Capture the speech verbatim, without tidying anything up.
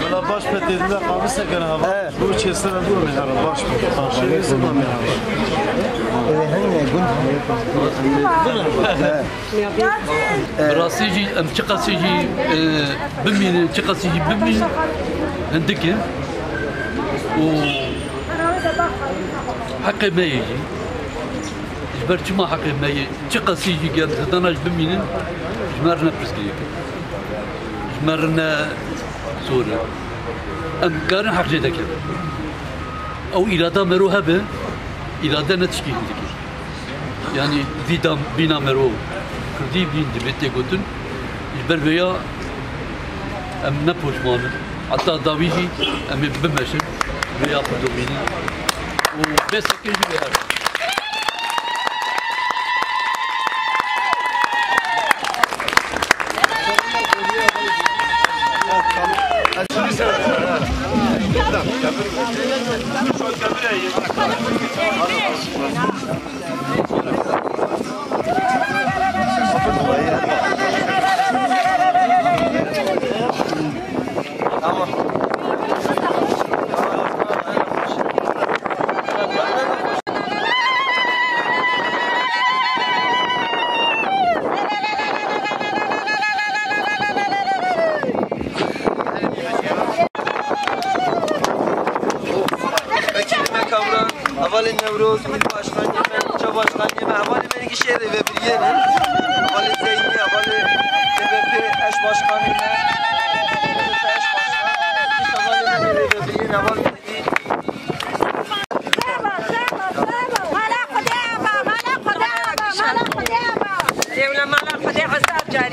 Valla baş pe têdine qavise kene hava. Evet. Bu çesine bu mehara baş pe. Karşı yüzü bu mehara. Evet, hangi gün? Evet. Bi rastî jî em çiqasî jî, e, bimînin, çiqasî jî bimînin, hindik e. Û heqê me ye jî. Ji ber çima heqê me ye? Çiqasî jî gel zidana jî bimînin, ji me re ne pirsgirêk e. Ji me re ne zor e. Em karin heq jê dekevin. Ew îrada mero hebe, îrade ne tişkî hindik e. Yanî vî dam-, bîna mero kurdî vîn divê tê gotin. Ji ber vêya em ne poşman in. Heta dawî jî em ê bimeşin. Vêya xwe domînin. Û bê sekê jî vê her. Vekîlê me Kamran, hevalê Newroz, Mîr Başkanê me, Nûçe Başkanê me, hevalê me yekî şêrê vebiriyê ne. Hevalê Zeynî, hevalê D B P eş başkanê me. Eş başkan. Hevalê me vebiriyê ne, hevalê Zeynî. Mala Xwedê ava, mala Xwedê ava, mala Xwedê ava. Ê wele mala Xwedê hesab carî.